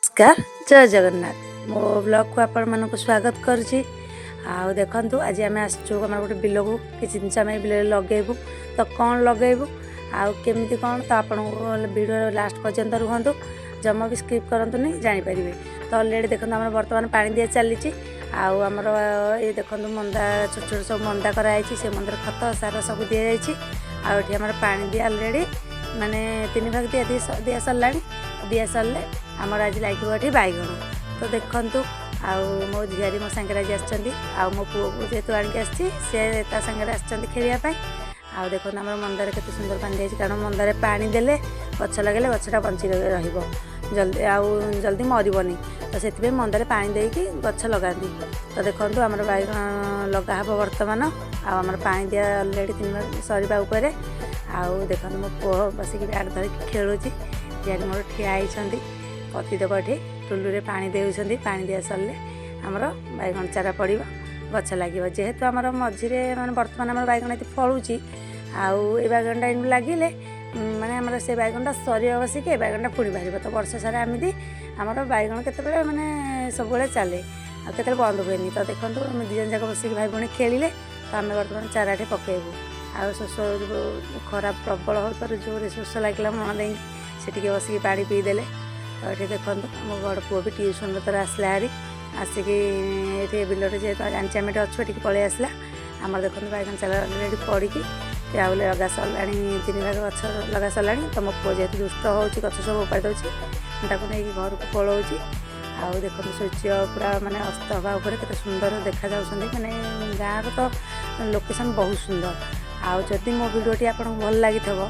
ନମସ୍କାର, ଜୟ ଜଗନ୍ନାଥ। ମୋ ବ୍ଲଗ୍କୁ ଆପଣମାନଙ୍କୁ ସ୍ୱାଗତ କରୁଛି। ଆଉ ଦେଖନ୍ତୁ, ଆଜି ଆମେ ଆସିଛୁ ଆମର ଗୋଟେ ବିଲକୁ। କିଛି ଜିନିଷ ଆମେ ବିଲରେ ଲଗେଇବୁ। ତ କ'ଣ ଲଗେଇବୁ ଆଉ କେମିତି କ'ଣ, ତ ଆପଣଙ୍କୁ ଭିଡ଼ିଓ ଲାଷ୍ଟ ପର୍ଯ୍ୟନ୍ତ ରୁହନ୍ତୁ, ଜମା ବି ସ୍କିପ୍ କରନ୍ତୁନି, ଜାଣିପାରିବେ। ତ ଅଲରେଡ଼ି ଦେଖନ୍ତୁ, ଆମର ବର୍ତ୍ତମାନ ପାଣି ଦିଆ ଚାଲିଛି। ଆଉ ଆମର ଏ ଦେଖନ୍ତୁ, ମନ୍ଦା ଛୋଟ ଛୋଟ ସବୁ ମନ୍ଦା କରାଯାଇଛି। ସେ ମନ୍ଦାରେ ଖତ ସାର ସବୁ ଦିଆଯାଇଛି। ଆଉ ଏଠି ଆମର ପାଣି ଦିଆ ଅଲରେଡ଼ି ମାନେ ତିନି ଭାଗ ଦିଆ ଦିଆ ସରିଲାଣି। ଦିଆ ସରିଲେ ଆମର ଆଜି ଲାଗିବ ଏଠି ବାଇଗଣ। ତ ଦେଖନ୍ତୁ, ଆଉ ମୋ ଝିଆରୀ ମୋ ସାଙ୍ଗରେ ଆଜି ଆସିଛନ୍ତି। ଆଉ ମୋ ପୁଅକୁ ଯେହେତୁ ଆଣିକି ଆସିଛି, ସେ ତା ସାଙ୍ଗରେ ଆସିଛନ୍ତି ଖେଳିବା ପାଇଁ। ଆଉ ଦେଖନ୍ତୁ, ଆମର ମନ୍ଦାରେ କେତେ ସୁନ୍ଦର ପାଣି ଦିଆଯାଇଛି। କାରଣ ମନ୍ଦାରେ ପାଣି ଦେଲେ, ଗଛ ଲଗାଇଲେ ଗଛଟା ବଞ୍ଚି ରହିବ ଜଲ୍ଦି ଆଉ ଜଲ୍ଦି ମରିବନି। ତ ସେଥିପାଇଁ ମନ୍ଦାରେ ପାଣି ଦେଇକି ଗଛ ଲଗାନ୍ତି। ତ ଦେଖନ୍ତୁ, ଆମର ବାଇଗଣ ଲଗା ହେବ ବର୍ତ୍ତମାନ। ଆଉ ଆମର ପାଣି ଦିଆ ଅଲରେଡ଼ି ତିନି ଭାଗ ସରିବା ଉପରେ। ଆଉ ଦେଖନ୍ତୁ, ମୋ ପୁଅ ବସିକି ବ୍ୟାଟ୍ ଧରିକି ଖେଳୁଛି। ଝିଆରୀ ମୋର ଠିଆ ହେଇଛନ୍ତି। ପତିଦେବ ଏଠି ଟୁଲୁରେ ପାଣି ଦେଉଛନ୍ତି। ପାଣି ଦିଆ ସରିଲେ ଆମର ବାଇଗଣ ଚାରା ପଡ଼ିବ, ଗଛ ଲାଗିବ। ଯେହେତୁ ଆମର ମଝିରେ ମାନେ ବର୍ତ୍ତମାନ ଆମର ବାଇଗଣ ଏଠି ଫଳୁଛି, ଆଉ ଏ ବାଇଗଣଟା ଏଇନୁ ଲାଗିଲେ ମାନେ ଆମର ସେ ବାଇଗଣଟା ସରିବ ବସିକି ଏ ବାଇଗଣଟା ପୁଣି ବାହାରିବ। ତ ବର୍ଷ ସାରା ଏମିତି ଆମର ବାଇଗଣ କେତେବେଳେ ମାନେ ସବୁବେଳେ ଚାଲେ ଆଉ କେତେବେଳେ ବନ୍ଦ ହୁଏନି। ତ ଦେଖନ୍ତୁ, ଆମେ ଦୁଇ ଜଣ ଯାକ ବସିକି ଭାଇ ଭଉଣୀ ଖେଳିଲେ। ତ ଆମେ ବର୍ତ୍ତମାନ ଚାରାଟି ପକାଇବୁ। ଆଉ ଶୋଷ, ଖରା ପ୍ରବଳ ହେଉଥିବାରୁ ଜୋରେ ଶୋଷ ଲାଗିଲା ମନ ଦେଇକି, ସେ ଟିକେ ବସିକି ପାଣି ପିଇଦେଲେ। ତ ଏଠି ଦେଖନ୍ତୁ, ଆମ ବଡ଼ ପୁଅ ବି ଟିଉସନ୍ରୁ ତାର ଆସିଲା ହାରି। ଆସିକି ଏଠି ବିଲରେ, ଯେହେତୁ ଜାଣିଛି ଆମେ ଏଠି ଅଛୁ, ଏଠିକି ପଳେଇ ଆସିଲା। ଆମର ଦେଖନ୍ତୁ, ବାଇଗଣ ଚାରା ଅଲରେଡ଼ି ପଡ଼ିକି ଆଉ ଲଗା ସରିଲାଣି, ତିନି ଭାଗ ଗଛ ଲଗା ସରିଲାଣି। ତ ମୋ ପୁଅ ଯେହେତୁ ଦୁଷ୍ଟ ହେଉଛି, ଗଛ ସବୁ ଉପାଡ଼ି ଦେଉଛି, ମୁଁ ତାକୁ ନେଇକି ଘରକୁ ପଳାଉଛି। ଆଉ ଦେଖନ୍ତୁ, ସୂର୍ଯ୍ୟ ପୁରା ମାନେ ଅସ୍ତ ହେବା ଉପରେ, କେତେ ସୁନ୍ଦର ଦେଖାଯାଉଛନ୍ତି। ମାନେ ଗାଁର ତ ଲୋକେସନ୍ ବହୁତ ସୁନ୍ଦର। ଆଉ ଯଦି ମୋ ଭିଡ଼ିଓଟି ଆପଣଙ୍କୁ ଭଲ ଲାଗିଥିବ,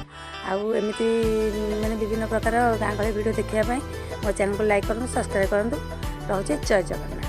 ଆଉ ଏମିତି ମାନେ ବିଭିନ୍ନ ପ୍ରକାର ଗାଁ ଗହଳି ଭିଡ଼ିଓ ଦେଖିବା ପାଇଁ ମୋ ଚ୍ୟାନେଲକୁ ଲାଇକ୍ କରନ୍ତୁ, ସବସ୍କ୍ରାଇବ୍ କରନ୍ତୁ। ରହୁଛି, ଜୟ ଜଗନ୍ନାଥ।